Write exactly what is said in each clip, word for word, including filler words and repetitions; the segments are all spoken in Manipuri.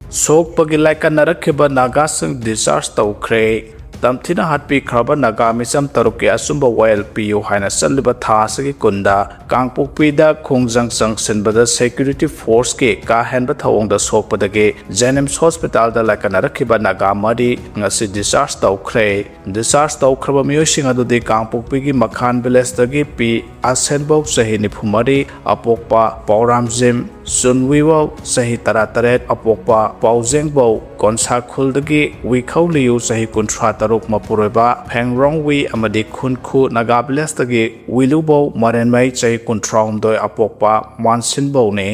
ꯁꯣꯛꯄꯒꯤ ꯂꯥꯏꯀꯠꯅꯔꯛꯈꯤꯕ ꯅꯥꯒꯥꯁꯤꯡ discharge ꯇꯧꯈ꯭ꯔꯦ꯫ ꯇꯝꯊꯤꯅ ꯍꯥꯠꯄꯤꯈ꯭ꯔꯕ ꯅꯥꯒꯥ ꯃꯤꯆꯝ ꯇꯔꯨꯛꯀꯤ ꯑꯆꯨꯝꯕ ꯋꯥꯌꯦꯜ ꯄꯤꯌꯨ ꯍꯥꯏꯅ ꯆꯠꯂꯤꯕ ꯊꯥ ꯑꯁꯤꯒꯤ ꯀꯨꯟꯗ ꯀꯥꯡꯄꯣꯛꯄꯤꯗ ꯈꯣꯡꯖꯪ ꯆꯪꯁꯤꯟꯕꯗ security forceꯀꯤ ꯀꯥ ꯍꯦꯟꯕ ꯊꯧꯑꯣꯡꯗ ꯁꯣꯛꯄꯗꯒꯤ JNIMS hospitalꯗ ꯂꯥꯏꯀꯠꯅꯔꯛꯈꯤꯕ ꯅꯥꯒꯥ ꯃꯔꯤ ꯉꯁꯤ discharge ꯇꯧꯈ꯭ꯔꯦ꯫ Discharge ꯇꯧꯈ꯭ꯔꯕ ꯃꯤꯑꯣꯏꯁꯤꯡ ꯑꯗꯨꯗꯤ ꯀꯥꯡꯄꯣꯛꯄꯤꯒꯤ ꯃꯈꯥꯟ villageꯇꯒꯤ ꯄꯤ ꯑꯁꯦꯟꯕꯧ, ꯆꯍꯤ ꯅꯤꯐꯨ ꯃꯔꯤ, ꯑꯄꯣꯛꯄ ꯄꯥꯎꯔꯥꯝꯖꯤꯝ ꯆꯨꯟꯋꯤꯋꯧ, ꯆꯍꯤ ꯇꯔꯥ ꯇꯔꯦꯠ, ꯑꯄꯣꯛꯄ ꯄꯥꯎꯖꯦꯡꯕꯧ, ꯀꯣꯟꯁꯥꯈꯨꯜꯗꯒꯤ ꯋꯤꯈꯧ ꯂꯤꯌꯨ, ꯆꯍꯤ ꯀꯨꯟꯊ꯭ꯔꯥ ꯇꯔꯨꯛ, ꯃꯄꯨꯔꯣꯏꯕ ꯐꯦꯡꯔꯣꯡ ꯋꯤ ꯑꯃꯗꯤ ꯈꯨꯟꯈꯨ ꯅꯥꯒꯥ villageꯇꯒꯤ ꯋꯤꯂꯨꯕꯧ ꯃꯔꯦꯟꯃꯩ, ꯆꯍꯤ ꯀꯨꯟꯊ꯭ꯔꯥ ꯍꯨꯝꯗꯣꯏ, ꯑꯄꯣꯛꯄ ꯃꯥꯟꯁꯤꯟꯕꯧꯅꯤ꯫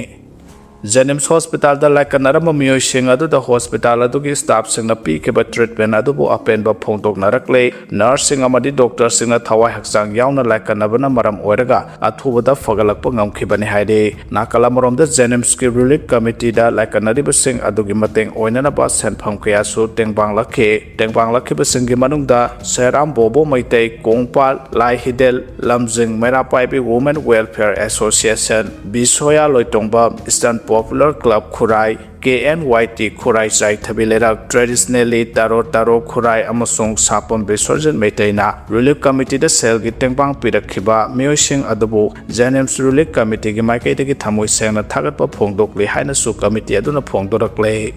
JNIMS hospitalꯗ ꯂꯥꯏꯀꯠꯅꯔꯝꯕ ꯃꯤꯑꯣꯏꯁꯤꯡ ꯑꯗꯨꯗ hospital ꯑꯗꯨꯒꯤ staffꯁꯤꯡꯅ ꯄꯤꯈꯤꯕ treatment ꯑꯗꯨꯕꯨ ꯑꯄꯦꯟꯕ ꯐꯣꯡꯗꯣꯛꯅꯔꯛꯂꯦ꯫ Nurseꯁꯤꯡ ꯑꯃꯗꯤ doctorꯁꯤꯡꯅ ꯊꯋꯥꯏ ꯍꯛꯆꯥꯡ ꯌꯥꯎꯅ ꯂꯥꯏꯀꯠꯅꯕꯅ ꯃꯔꯝ ꯑꯣꯏꯔꯒ ꯑꯊꯨꯕꯗ ꯐꯒꯠꯂꯛꯄ ꯉꯝꯈꯤꯕꯅꯤ ꯍꯥꯏꯔꯤ꯫ ꯅꯥꯀꯜ ꯑꯃꯔꯣꯝꯗ JNIMSꯀꯤ relief committeeꯗ ꯂꯥꯏꯀꯠꯅꯔꯤꯕꯁꯤꯡ ꯑꯗꯨꯒꯤ ꯃꯇꯦꯡ ꯑꯣꯏꯅꯅꯕ ꯁꯦꯟꯐꯝ ꯀꯌꯥꯁꯨ ꯇꯦꯡꯕꯥꯡꯂꯛꯈꯤ꯫ ꯇꯦꯡꯕꯥꯡꯂꯛꯈꯤꯕꯁꯤꯡꯒꯤ ꯃꯅꯨꯡꯗ ꯁꯦꯔꯥꯝ ꯕꯣꯕꯣ ꯃꯩꯇꯩ, ꯀꯣꯡꯄꯥꯜ ꯂꯥꯏ ꯍꯤꯗꯦꯜ, ꯂꯝꯖꯤꯡ ꯃꯩꯔꯥ ꯄꯥꯏꯕꯤ Women Welfare Association, ꯕꯤꯁꯣꯌꯥ ꯂꯣꯏꯇꯣꯡꯕꯝ, Eastern Popular Club ꯈꯨꯔꯥꯏ, KNYT ꯈꯨꯔꯥꯏ, ꯆꯥꯏꯊꯕꯤ ꯂꯩꯔꯛ, Traditionally ꯇꯔꯣ ꯇꯔꯣ ꯈꯨꯔꯥꯏ ꯑꯃꯁꯨꯡ ꯁꯥꯄꯝ ꯕꯤꯁ꯭ꯋꯔꯖꯤꯠ ꯃꯩꯇꯩꯅ relief committeeꯗ ꯁꯦꯜꯒꯤ ꯇꯦꯡꯕꯥꯡ ꯄꯤꯔꯛꯈꯤꯕ ꯃꯤꯑꯣꯏꯁꯤꯡ ꯑꯗꯨꯕꯨ JNIMS relief committeeꯒꯤ ꯃꯥꯏꯀꯩꯗꯒꯤ ꯊꯃꯣꯏ ꯁꯦꯡꯅ ꯊꯥꯒꯠꯄ ꯐꯣꯡꯗꯣꯛꯂꯤ ꯍꯥꯏꯅꯁꯨ committee ꯑꯗꯨꯅ ꯐꯣꯡꯗꯣꯔꯛꯂꯦ꯫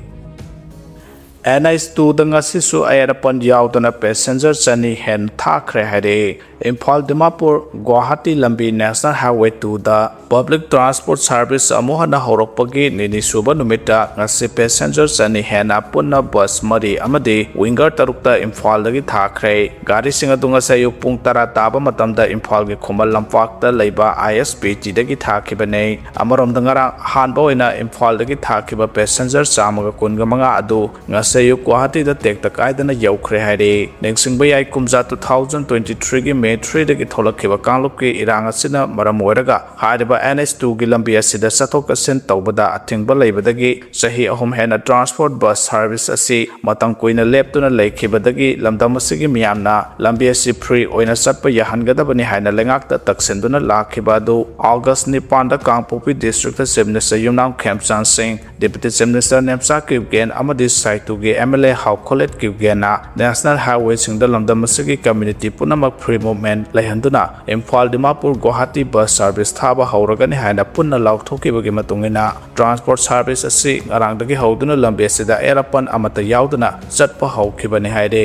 NH twoꯗ ꯉꯁꯤꯁꯨ ꯑꯌꯦꯠ ꯑꯄꯟ ꯌꯥꯎꯗꯅ passenger ꯆꯅꯤ ꯍꯦꯟꯅ ꯊꯥꯈ꯭ꯔꯦ ꯍꯥꯏꯔꯛꯏ꯫ ꯏꯝꯐꯥꯜ ꯗꯤꯃꯥꯄꯨꯔ ꯒꯨꯋꯥꯍꯥꯇꯤ ꯂꯝꯕꯤ National Highway twoꯗ public transport service ꯑꯃꯨꯛ ꯍꯟꯅ ꯍꯧꯔꯛꯄꯒꯤ ꯅꯤꯅꯤ ꯁꯨꯕ ꯅꯨꯃꯤꯠꯇ ꯉꯁꯤ passenger ꯆꯅꯤ ꯍꯦꯟꯅ ꯄꯨꯟꯅ bus ꯃꯔꯤ ꯑꯃꯗꯤ winger ꯇꯔꯨꯛꯇ ꯏꯝꯐꯥꯜꯗꯒꯤ ꯊꯥꯈ꯭ꯔꯦ꯫ ꯒꯥꯔꯤꯁꯤꯡ ꯑꯗꯨ ꯉꯁꯤ ꯑꯌꯨꯛ ꯄꯨꯡ ꯇꯔꯥ ꯇꯥꯕ ꯃꯇꯝꯗ ꯏꯝꯐꯥꯜꯒꯤ ꯈꯨꯃꯟ ꯂꯝꯄꯥꯛꯇ ꯂꯩꯕ ISBTꯗꯒꯤ ꯊꯥꯈꯤꯕꯅꯤ꯫ ꯑꯃꯔꯣꯝꯗ ꯉꯔꯥꯡ ꯑꯍꯥꯟꯕ ꯑꯣꯏꯅ ꯏꯝꯐꯥꯜꯗꯒꯤ ꯊꯥꯈꯤꯕ passenger ꯆꯥꯝꯃꯒ ꯀꯨꯟꯒ ꯃꯉꯥ ꯑꯗꯨ ꯉꯁꯤ ꯑꯌꯨꯛ ꯒꯨꯋꯥꯍꯥꯇꯤꯗ ꯇꯦꯛꯇ ꯀꯥꯏꯗꯅ ꯌꯧꯈ꯭ꯔꯦ ꯍꯥꯏꯔꯤ꯫ ꯅꯤꯡꯁꯤꯡꯕ ꯌꯥꯏ, ꯀꯨꯝꯖꯥ two thousand twenty threeꯒꯤ ꯊ꯭ꯔꯤꯗꯒꯤ ꯊꯣꯛꯂꯛꯈꯤꯕ ꯀꯥꯡꯂꯨꯞꯀꯤ ꯏꯔꯥꯡ ꯑꯁꯤꯅ ꯃꯔꯝ ꯑꯣꯏꯔꯒ ꯍꯥꯏꯔꯤꯕ ꯑꯦꯟ ꯑꯩꯆ ꯇꯨꯒꯤ ꯂꯝꯕꯤ ꯑꯁꯤꯗ ꯆꯠꯊꯣꯛ ꯆꯠꯁꯤꯟ ꯇꯧꯕꯗ ꯑꯊꯤꯡꯕ ꯂꯩꯕꯗꯒꯤ ꯆꯍꯤ ꯑꯍꯨꯝ ꯍꯦꯟꯅ transport bus service ꯑꯁꯤ ꯃꯇꯝ ꯀꯨꯏꯅ ꯂꯦꯞꯇꯨꯅ ꯂꯩꯈꯤꯕꯗꯒꯤ ꯂꯝꯗꯝ ꯑꯁꯤꯒꯤ ꯃꯤꯌꯥꯝꯅ ꯂꯝꯕꯤ ꯑꯁꯤ free ꯑꯣꯏꯅ ꯆꯠꯄ ꯌꯥꯍꯟꯒꯗꯕꯅꯤ ꯍꯥꯏꯅ ꯂꯩꯉꯥꯛꯇ ꯇꯛꯁꯤꯟꯗꯨꯅ ꯂꯥꯛꯈꯤꯕ ꯑꯗꯨ August ꯅꯤꯄꯥꯟꯗ ꯀꯥꯡꯄꯣꯛꯄꯤ district Chief Minister ꯌꯨꯝꯅꯥꯝ ꯈꯦꯝꯆꯥꯟ ꯁꯤꯡ, Deputy Chief Minister Nemcha Kipgen ꯑꯃꯗꯤ ꯁꯥꯏꯇꯨꯒꯤ ꯑꯦꯝ ꯑꯦꯜ ꯑꯦ ꯍꯥꯎꯈꯣꯂꯦꯠ ꯀꯤꯞꯒꯦꯟꯅ national highwayꯁꯤꯡꯗ ꯂꯝꯗꯝ ꯑꯁꯤꯒꯤ community ꯄꯨꯝꯅꯃꯛ free movement ꯂꯩꯍꯟꯗꯨꯅ Imphal Dimapur Guwahati bus service ꯊꯥꯕ ꯍꯧꯔꯒꯅꯤ ꯍꯥꯏꯅ ꯄꯨꯟꯅ ꯂꯥꯎꯊꯣꯛꯈꯤꯕꯒꯤ ꯃꯇꯨꯡ ꯏꯟꯅ transport service ꯑꯁꯤ ꯉꯔꯥꯡꯗꯒꯤ ꯍꯧꯗꯨꯅ ꯂꯝꯕꯤ ꯑꯁꯤꯗ ꯑꯌꯦꯠ ꯑꯄꯟ ꯑꯃꯠꯇ ꯌꯥꯎꯗꯅ ꯆꯠꯄ ꯍꯧꯈꯤꯕꯅꯤ ꯍꯥꯏꯔꯦ꯫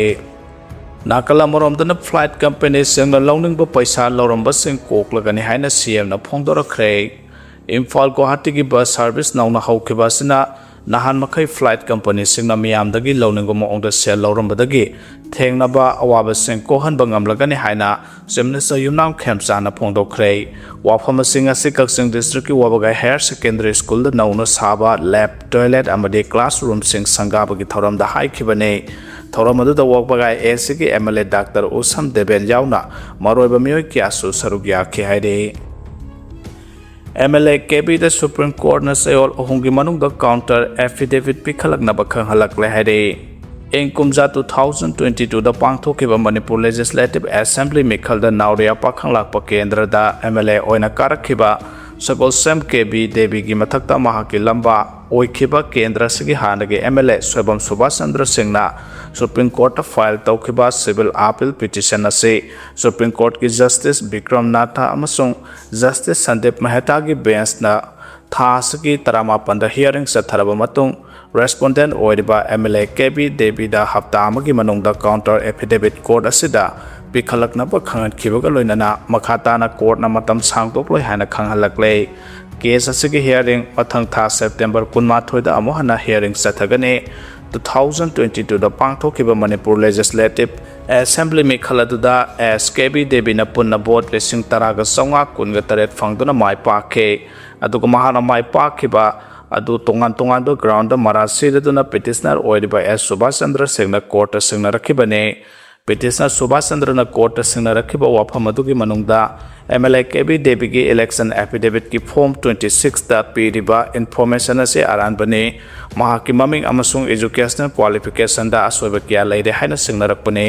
ꯅꯥꯀꯜ ꯑꯃꯔꯣꯝꯗꯅ flight companyꯁꯤꯡꯅ ꯂꯧꯅꯤꯡꯕ ꯄꯩꯁꯥ ꯂꯧꯔꯝꯕꯁꯤꯡ ꯀꯣꯛꯂꯒꯅꯤ ꯍꯥꯏꯅ ꯁꯤ ꯑꯦꯝꯅ ꯐꯣꯡꯗꯣꯔꯛꯈ꯭ꯔꯦ꯫ ꯏꯝꯐꯥꯜ ꯒꯨꯋꯥꯍꯥꯇꯤꯒꯤ bus service ꯅꯧꯅ ꯍꯧꯈꯤꯕ ꯑꯁꯤꯅ ꯅꯍꯥꯟ ꯃꯈꯩ flight companyꯁꯤꯡꯅ ꯃꯤꯌꯥꯝꯗꯒꯤ ꯂꯧꯅꯤꯡꯕ ꯃꯑꯣꯡꯗ ꯁꯦꯜ ꯂꯧꯔꯝꯕꯗꯒꯤ ꯊꯦꯡꯅꯕ ꯑꯋꯥꯕꯁꯤꯡ ꯀꯣꯛꯍꯟꯕ ꯉꯝꯂꯒꯅꯤ ꯍꯥꯏꯅ Chief Minister ꯌꯨꯝꯅꯥꯝ ꯈꯦꯝꯆꯥꯟꯅ ꯐꯣꯡꯗꯣꯛꯈ꯭ꯔꯦ꯫ ꯋꯥꯐꯝꯁꯤꯡ ꯑꯁꯤ ꯀꯛꯆꯤꯡ districtꯀꯤ ꯋꯥꯕꯒꯥꯏ higher secondary schoolꯗ ꯅꯧꯅ ꯁꯥꯕ lab, toilet ꯑꯃꯗꯤ classroomꯁꯤꯡ ꯁꯪꯒꯥꯕꯒꯤ ꯊꯧꯔꯝꯗ ꯍꯥꯏꯈꯤꯕꯅꯤ꯫ ꯊꯧꯔꯝ ꯑꯗꯨꯗ ꯋꯥꯕꯒꯥꯏ ꯑꯦꯁꯤꯒꯤ ꯑꯦꯝ ꯑꯦꯜ ꯑꯦ ꯗꯥꯛꯇꯔ ꯎꯁꯝ ꯗꯦꯕꯦꯟ ꯌꯥꯎꯅ ꯃꯔꯨꯑꯣꯏꯕ ꯃꯤꯑꯣꯏ ꯀꯌꯥꯁꯨ ꯁꯔꯨꯛ ꯌꯥꯈꯤ ꯍꯥꯏꯔꯤ꯫ ꯑꯦꯝ ꯑꯦꯜ ꯑꯦ ꯀꯦꯕꯤꯗ Supreme Courtꯅ ꯆꯌꯣꯜ ꯑꯍꯨꯝꯒꯤ ꯃꯅꯨꯡꯗ counter affidavit ꯄꯤꯈꯠꯂꯛꯅꯕ ꯈꯪꯍꯜꯂꯛꯂꯦ ꯍꯥꯏꯔꯤ꯫ ꯏꯪ ꯀꯨꯝꯖꯥ two thousand twenty twoꯗ ꯄꯥꯡꯊꯣꯛꯈꯤꯕ ꯃꯅꯤꯄꯨꯔ Legislative Assembly ꯃꯤꯈꯜꯗ ꯅꯥꯎꯔꯤꯌꯥ ꯄꯥꯈꯪꯂꯥꯛꯄ ꯀꯦꯟꯗ꯭ꯔꯗ ꯑꯦꯝ ꯑꯦꯜ ꯑꯦ ꯑꯣꯏꯅ ꯀꯥꯔꯛꯈꯤꯕ ꯁꯒꯣꯜꯁꯦꯝ ꯀꯦ ꯕꯤ ꯗꯦꯕꯤꯒꯤ ꯃꯊꯛꯇ ꯃꯍꯥꯛꯀꯤ ꯂꯝꯕꯥ ꯑꯣꯏꯈꯤꯕ ꯀꯦꯟꯗ꯭ꯔ ꯑꯁꯤꯒꯤ ꯍꯥꯟꯅꯒꯤ ꯑꯦꯝ ꯑꯦꯜ ꯑꯦ ꯁꯣꯏꯕꯝ ꯁꯨꯕꯥꯁ ꯆꯟꯗ꯭ꯔ ꯁꯤꯡꯅ Supreme Courtꯇ file ꯇꯧꯈꯤꯕ civil appeal petition ꯑꯁꯤ Supreme Courtꯀꯤ Justice ꯕꯤꯀ꯭ꯔꯝ ꯅꯥꯊꯥ ꯑꯃꯁꯨꯡ Justice ꯁꯟꯗꯤꯞ ꯃꯦꯍꯇꯥꯒꯤ ꯕꯦꯟꯁꯅ ꯊꯥ ꯑꯁꯤꯒꯤ ꯇꯔꯥꯃꯥꯄꯟꯗ hearing ꯆꯠꯊꯔꯕ ꯃꯇꯨꯡ, respondent ꯑꯣꯏꯔꯤꯕ M L A K B ꯗꯦꯕꯤꯗ ꯍꯞꯇꯥ ꯑꯃꯒꯤ ꯃꯅꯨꯡꯗ counter affidavit court ꯑꯁꯤꯗ ꯄꯤꯈꯠꯂꯛꯅꯕ ꯈꯪꯍꯟꯈꯤꯕꯒ ꯂꯣꯏꯅꯅ ꯃꯈꯥ ꯇꯥꯅ courtꯅ ꯃꯇꯝ ꯁꯥꯡꯗꯣꯛꯂꯣꯏ ꯍꯥꯏꯅ ꯈꯪꯍꯜꯂꯛꯂꯦ꯫ Case ꯑꯁꯤꯒꯤ hearing ꯃꯊꯪ ꯊꯥ September ꯀꯨꯟꯃꯥꯊꯣꯏꯗ ꯑꯃꯨꯛ ꯍꯟꯅ hearing ꯆꯠꯊꯒꯅꯤ꯫ Two thousand twenty twoꯗ ꯄꯥꯡꯊꯣꯛꯈꯤꯕ ꯃꯅꯤꯄꯨꯔ Legislative Assembly ꯃꯤꯈꯜ ꯑꯗꯨꯗ ꯑꯦꯁ ꯀꯦ ꯕꯤ ꯗꯦꯕꯤꯅ ꯄꯨꯟꯅ vote ꯂꯤꯁꯤꯡ ꯇꯔꯥꯒ ꯆꯥꯝꯃꯉꯥ ꯀꯨꯟꯒ ꯇꯔꯦꯠ ꯐꯪꯗꯨꯅ ꯃꯥꯏ ꯄꯥꯛꯈꯤ꯫ ꯑꯗꯨꯒ ꯃꯍꯥꯛꯅ ꯃꯥꯏ ꯄꯥꯛꯈꯤꯕ ꯑꯗꯨ ꯇꯣꯉꯥꯟ ꯇꯣꯉꯥꯟꯕ groundꯗ ꯃꯔꯥꯜ ꯁꯤꯔꯗꯨꯅ petitioner ꯑꯣꯏꯔꯤꯕ ꯑꯦꯁ ꯁꯨꯕꯥꯁ ꯆꯟꯗ꯭ꯔ ꯁꯤꯡꯅ courtꯇ ꯁꯤꯡꯅꯔꯛꯈꯤꯕꯅꯤ꯫ Petitioner ꯁꯨꯚꯥꯁ ꯆꯟꯗ꯭ꯔꯅ ꯀꯣꯔꯠꯇ ꯁꯤꯡꯅꯔꯛꯈꯤꯕ ꯋꯥꯐꯝ ꯑꯗꯨꯒꯤ ꯃꯅꯨꯡꯗ MLA KB ꯗꯦꯕꯤꯒꯤ election affidavitꯀꯤ form twenty sixꯇ ꯄꯤꯔꯤꯕ information ꯑꯁꯤ ꯑꯔꯥꯟꯕꯅꯤ꯫ ꯃꯍꯥꯛꯀꯤ ꯃꯃꯤꯡ ꯑꯃꯁꯨꯡ educational qualificationꯗ ꯑꯁꯣꯏꯕ ꯀꯌꯥ ꯂꯩꯔꯦ ꯍꯥꯏꯅ ꯁꯤꯡꯅꯔꯛꯄꯅꯤ꯫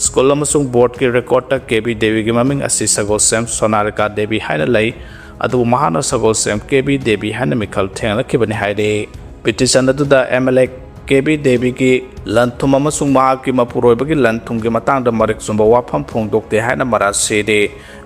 ꯁ꯭ꯀꯨꯜ ꯑꯃꯁꯨꯡ ꯕꯣꯔꯗꯀꯤ ꯔꯦꯀꯣꯔꯗꯇ KB ꯗꯦꯕꯤꯒꯤ ꯃꯃꯤꯡ ꯑꯁꯤ ꯁꯒꯣꯜꯁꯦꯝ ꯁꯣꯅꯥꯔꯤꯀꯥ ꯗꯦꯕꯤ ꯍꯥꯏꯅ ꯂꯩ꯫ ꯑꯗꯨꯕꯨ ꯃꯍꯥꯛꯅ ꯁꯒꯣꯜꯁꯦꯝ KB ꯗꯦꯕꯤ ꯍꯥꯏꯅ ꯃꯤꯡꯊꯣꯜ ꯊꯦꯡꯅꯈꯤꯕꯅꯤ ꯍꯥꯏꯔꯤ꯫ Petition ꯑꯗꯨꯗ MLA KB ꯗꯦꯕꯤꯒꯤ ꯂꯟ-ꯊꯨꯝ ꯑꯃꯁꯨꯡ ꯃꯍꯥꯛꯀꯤ ꯃꯄꯨꯔꯣꯏꯕꯒꯤ ꯂꯟ-ꯊꯨꯝꯒꯤ ꯃꯇꯥꯡꯗ ꯃꯔꯤꯛ ꯆꯨꯝꯕ ꯋꯥꯐꯝ ꯐꯣꯡꯗꯣꯛꯇꯦ ꯍꯥꯏꯅ ꯃꯔꯥꯜ ꯁꯤꯔꯤ꯫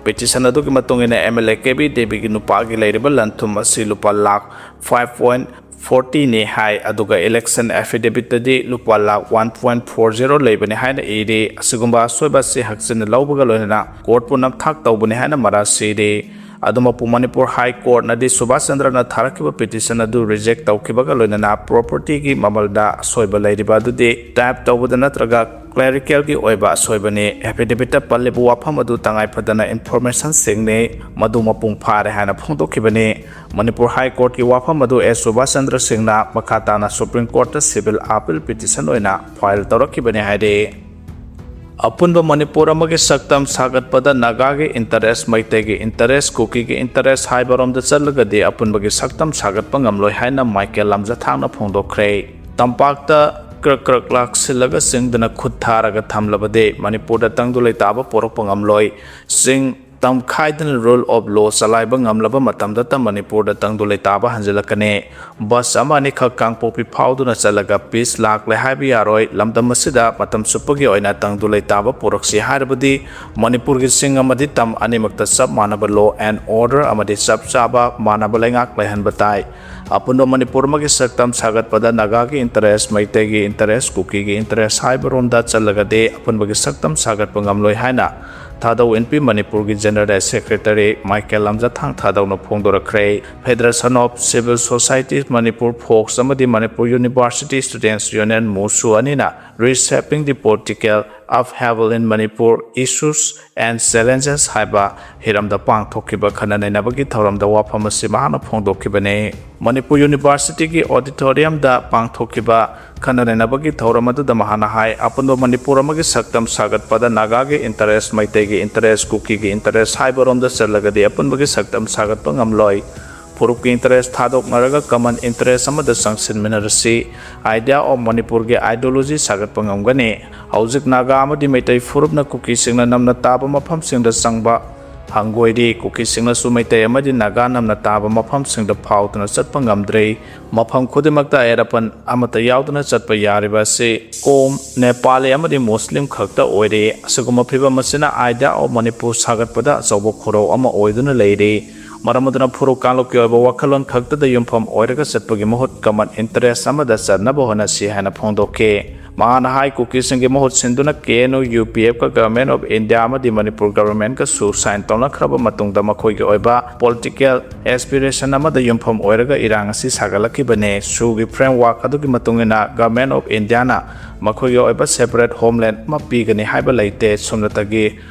Petition ꯑꯗꯨꯒꯤ ꯃꯇꯨꯡ ꯏꯟꯅ MLA KB ꯗꯦꯕꯤꯒꯤ ꯅꯨꯄꯥꯒꯤ ꯂꯩꯔꯤꯕ ꯂꯟ-ꯊꯨꯝ ꯑꯁꯤ ꯂꯨꯄꯥ ꯂꯥꯈ five point fortyꯅꯤ ꯍꯥꯏ, ꯑꯗꯨꯒ election affidavitꯇꯗꯤ ꯂꯨꯄꯥ lakh one point four zero ꯂꯩꯕꯅꯤ ꯍꯥꯏꯅ ꯏꯔꯤ꯫ ꯑꯁꯤꯒꯨꯝꯕ ꯑꯁꯣꯏꯕ ꯑꯁꯤ ꯍꯛꯆꯤꯟꯅ ꯂꯧꯕꯒ ꯂꯣꯏꯅꯅ ꯀꯣꯔꯠꯄꯨ ꯅꯝꯊꯥꯛ ꯇꯧꯕꯅꯤ ꯍꯥꯏꯅ ꯃꯔꯥꯜ ꯁꯤꯔꯤ꯫ ꯑꯗꯨꯃꯛꯄꯨ ꯃꯅꯤꯄꯨꯔ ꯍꯥꯏ ꯀꯣꯔꯠꯅꯗꯤ ꯁꯨꯚꯥꯁ ꯆꯟꯗ꯭ꯔꯅ ꯊꯥꯔꯛꯈꯤꯕ petition ꯑꯗꯨ reject ꯇꯧꯈꯤꯕꯒ ꯂꯣꯏꯅꯅ propertyꯒꯤ ꯃꯃꯜꯗ ꯑꯁꯣꯏꯕ ꯂꯩꯔꯤꯕ ꯑꯗꯨꯗꯤ type ꯇꯧꯕꯗ ꯅꯠꯇ꯭ꯔꯒ clericalꯒꯤ ꯑꯣꯏꯕ ꯑꯁꯣꯏꯕꯅꯤ꯫ Affidavitꯇ ꯄꯜꯂꯤꯕ ꯋꯥꯐꯝ ꯑꯗꯨ ꯇꯉꯥꯏ ꯐꯗꯅ informationꯁꯤꯡꯅꯤ, ꯃꯗꯨ ꯃꯄꯨꯡ ꯐꯥꯔꯦ ꯍꯥꯏꯅ ꯐꯣꯡꯗꯣꯛꯈꯤꯕꯅꯤ꯫ ꯃꯅꯤꯄꯨꯔ ꯍꯥꯏ ꯀꯣꯔꯠꯀꯤ ꯋꯥꯐꯝ ꯑꯗꯨ ꯑꯦꯁ ꯁꯨꯚꯥꯁ ꯆꯟꯗ꯭ꯔ ꯁꯤꯡꯅ ꯃꯈꯥ ꯇꯥꯅ Supreme Courtꯇ civil appeal petition ꯑꯣꯏꯅ file ꯇꯧꯔꯛꯈꯤꯕꯅꯤ ꯍꯥꯏꯔꯤ꯫ ꯑꯄꯨꯟꯕ ꯃꯅꯤꯄꯨꯔ ꯑꯃꯒꯤ ꯁꯛꯇꯝ ꯁꯥꯒꯠꯄꯗ ꯅꯥꯒꯥꯒꯤ interest, ꯃꯩꯇꯩꯒꯤ interest, ꯀꯨꯀꯤꯒꯤ interest ꯍꯥꯏꯕꯔꯣꯝꯗ ꯆꯠꯂꯒꯗꯤ ꯑꯄꯨꯟꯕꯒꯤ ꯁꯛꯇꯝ ꯁꯥꯒꯠꯄ ꯉꯝꯂꯣꯏ ꯍꯥꯏꯅ ꯃꯥꯏꯀꯦꯜ ꯂꯝꯖꯊꯥꯡꯅ ꯐꯣꯡꯗꯣꯛꯈ꯭ꯔꯦ꯫ ꯇꯝꯄꯥꯛꯇ ꯀ꯭ꯔꯛ ꯀ꯭ꯔꯛ ꯂꯥꯛꯁꯤꯜꯂꯒ ꯆꯤꯡꯗꯅ ꯈꯨꯠ ꯊꯥꯔꯒ ꯊꯝꯂꯕꯗꯤ ꯃꯅꯤꯄꯨꯔꯗ ꯇꯪꯗꯨ ꯂꯩꯇꯥꯕ ꯄꯣꯔꯛꯄ ꯉꯝꯂꯣꯏ꯫ ꯆꯤꯡ ꯇꯝꯈꯥꯏꯗꯅ rule of law ꯆꯂꯥꯏꯕ ꯉꯝꯂꯕ ꯃꯇꯝꯗꯇ ꯃꯅꯤꯄꯨꯔꯗ ꯇꯪꯗꯨ ꯂꯩꯇꯥꯕ ꯍꯟꯖꯤꯜꯂꯛꯀꯅꯤ꯫ Bus ꯑꯃ ꯑꯅꯤꯈꯛ ꯀꯥꯡꯄꯣꯛꯄꯤ ꯐꯥꯎꯗꯨꯅ ꯆꯠꯂꯒ peace ꯂꯥꯛꯂꯦ ꯍꯥꯏꯕ ꯌꯥꯔꯣꯏ꯫ ꯂꯝꯗꯝ ꯑꯁꯤꯗ ꯃꯇꯝ ꯆꯨꯞꯄꯒꯤ ꯑꯣꯏꯅ ꯇꯪꯗꯨ ꯂꯩꯇꯥꯕ ꯄꯨꯔꯛꯁꯤ ꯍꯥꯏꯔꯕꯗꯤ ꯃꯅꯤꯄꯨꯔꯒꯤ ꯆꯤꯡ ꯑꯃꯗꯤ ꯇꯝ ꯑꯅꯤꯃꯛꯇ ꯆꯞ ꯃꯥꯟꯅꯕ law and order ꯑꯃꯗꯤ ꯆꯞ ꯆꯥꯕ ꯃꯥꯟꯅꯕ ꯂꯩꯉꯥꯛ ꯂꯩꯍꯟꯕ ꯇꯥꯏ꯫ ꯑꯄꯨꯟꯕ ꯃꯅꯤꯄꯨꯔ ꯑꯃꯒꯤ ꯁꯛꯇꯝ ꯁꯥꯒꯠꯄꯗ ꯅꯥꯒꯥꯒꯤ interest, ꯃꯩꯇꯩꯒꯤ interest, ꯀꯨꯀꯤꯒꯤ interest ꯍꯥꯏꯕꯔꯣꯝꯗ ꯆꯠꯂꯒꯗꯤ ꯑꯄꯨꯟꯕꯒꯤ ꯁꯛꯇꯝ ꯁꯥꯒꯠꯄ ꯉꯝꯂꯣꯏ ꯍꯥꯏꯅ ꯊꯥꯗꯧ ꯏꯟꯄꯤ ꯃꯅꯤꯄꯨꯔꯒꯤ General Secretary ꯃꯥꯏꯀꯦꯜ ꯂꯝꯖꯊꯥꯡ ꯊꯥꯗꯧꯅ ꯐꯣꯡꯗꯣꯔꯛꯈ꯭ꯔꯦ꯫ Federation of Civil Society Manipur, FOCS ꯑꯃꯗꯤ ꯃꯅꯤꯄꯨꯔ University Students Union, ꯃꯨꯁꯨ ꯑꯅꯤꯅ Reshaping the Political Upheaval in Manipur, Issues and Challenges ꯍꯥꯏꯕ ꯍꯤꯔꯝꯗ ꯄꯥꯡꯊꯣꯛꯈꯤꯕ ꯈꯟꯅ ꯅꯩꯅꯕꯒꯤ ꯊꯧꯔꯝꯗ ꯋꯥꯐꯝ ꯑꯁꯤ ꯃꯍꯥꯛꯅ ꯐꯣꯡꯗꯣꯛꯈꯤꯕꯅꯤ꯫ ꯃꯅꯤꯄꯨꯔ ꯌꯨꯅꯤꯚꯔꯁꯤꯇꯤꯒꯤ ꯑꯣꯗꯤꯇꯣꯔꯤꯌꯝꯗ ꯄꯥꯡꯊꯣꯛꯈꯤꯕ ꯈꯟꯅ ꯅꯩꯅꯕꯒꯤ ꯊꯧꯔꯝ ꯑꯗꯨꯗ ꯃꯍꯥꯛꯅ ꯍꯥꯏ, ꯑꯄꯨꯟꯕ ꯃꯅꯤꯄꯨꯔ ꯑꯃꯒꯤ ꯁꯛꯇꯝ ꯁꯥꯒꯠꯄꯗ ꯅꯥꯒꯥꯒꯤ ꯏꯟꯇꯔꯦꯁ, ꯃꯩꯇꯩꯒꯤ ꯏꯟꯇꯔꯦꯁ, ꯀꯨꯀꯤꯒꯤ ꯏꯟꯇꯔꯦꯁ ꯍꯥꯏꯕꯔꯣꯝꯗ ꯆꯠꯂꯒꯗꯤ ꯑꯄꯨꯟꯕꯒꯤ ꯁꯛꯇꯝ ꯁꯥꯒꯠꯄ ꯉꯝꯂꯣꯏ꯫ ꯐꯨꯔꯨꯞꯀꯤ ꯏꯟꯇꯔꯦꯁ ꯊꯥꯗꯣꯛꯅꯔꯒ ꯀꯃꯟ ꯏꯟꯇꯔꯦꯁ ꯑꯃꯗ ꯆꯪꯁꯤꯟꯃꯤꯟꯅꯔꯁꯤ꯫ Idea of ꯃꯅꯤꯄꯨꯔꯒꯤ ideology ꯁꯥꯒꯠꯄ ꯉꯝꯒꯅꯤ꯫ ꯍꯧꯖꯤꯛ ꯅꯥꯒꯥ ꯑꯃꯗꯤ ꯃꯩꯇꯩ ꯐꯨꯔꯨꯞꯅ ꯀꯨꯀꯤꯁꯤꯡꯅ ꯅꯝꯅ ꯇꯥꯕ ꯃꯐꯝꯁꯤꯡꯗ ꯆꯪꯕ ꯍꯪꯒꯣꯏꯔꯤ꯫ ꯀꯨꯀꯤꯁꯤꯡꯅꯁꯨ ꯃꯩꯇꯩ ꯑꯃꯗꯤ ꯅꯥꯒꯥ ꯅꯝꯅ ꯇꯥꯕ ꯃꯐꯝꯁꯤꯡꯗ ꯐꯥꯎꯗꯨꯅ ꯆꯠꯄ ꯉꯝꯗ꯭ꯔꯤ꯫ ꯃꯐꯝ ꯈꯨꯗꯤꯡꯃꯛꯇ ꯑꯌꯦꯠ ꯑꯄꯟ ꯑꯃꯠꯇ ꯌꯥꯎꯗꯅ ꯆꯠꯄ ꯌꯥꯔꯤꯕ ꯑꯁꯤ ꯀꯣꯝ, ꯅꯦꯄꯥꯂꯤ ꯑꯃꯗꯤ ꯃꯨꯁꯂꯤꯝ ꯈꯛꯇ ꯑꯣꯏꯔꯤ꯫ ꯑꯁꯤꯒꯨꯝꯕ ꯐꯤꯕꯝ ꯑꯁꯤꯅ Idea of ꯃꯅꯤꯄꯨꯔ ꯁꯥꯒꯠꯄꯗ ꯑꯆꯧꯕ ꯈꯨꯔꯧ ꯑꯃ ꯑꯣꯏꯗꯨꯅ ꯂꯩꯔꯤ꯫ ꯃꯔꯝ ꯑꯗꯨꯅ ꯐꯨꯔꯨꯞ ꯀꯥꯡꯂꯨꯞꯀꯤ ꯑꯣꯏꯕ ꯋꯥꯈꯜꯂꯣꯟ ꯈꯛꯇꯗ ꯌꯨꯝꯐꯝ ꯑꯣꯏꯔꯒ ꯆꯠꯄꯒꯤ ꯃꯍꯨꯠ ꯀꯃꯟ ꯏꯟꯇꯔꯦꯁ ꯑꯃꯗ ꯆꯠꯅꯕ ꯍꯣꯠꯅꯁꯤ ꯍꯥꯏꯅ ꯐꯣꯡꯗꯣꯛꯈꯤ꯫ ꯃꯍꯥꯛꯅ ꯍꯥꯏ, ꯀꯨꯀꯤꯁꯤꯡꯒꯤ ꯃꯍꯨꯠ ꯁꯤꯟꯗꯨꯅ K N U, U P ꯑꯦꯐꯀ Government of India ꯑꯃꯗꯤ ꯃꯅꯤꯄꯨꯔ Governmentꯀ ꯁꯨ ꯁꯥꯏꯟ ꯇꯧꯅꯈ꯭ꯔꯕ ꯃꯇꯨꯡꯗ ꯃꯈꯣꯏꯒꯤ ꯑꯣꯏꯕ political aspiration ꯑꯃꯗ ꯌꯨꯝꯐꯝ ꯑꯣꯏꯔꯒ ꯏꯔꯥꯡ ꯑꯁꯤ ꯁꯥꯒꯠꯂꯛꯈꯤꯕꯅꯤ꯫ ꯁꯨꯒꯤ framework ꯑꯗꯨꯒꯤ ꯃꯇꯨꯡ ꯏꯟꯅ Government of Indiaꯅ ꯃꯈꯣꯏꯒꯤ ꯑꯣꯏꯕ separate homeland ꯑꯃ ꯄꯤꯒꯅꯤ ꯍꯥꯏꯕ ꯂꯩꯇꯦ꯫ ꯁꯨꯞꯅꯇꯒꯤ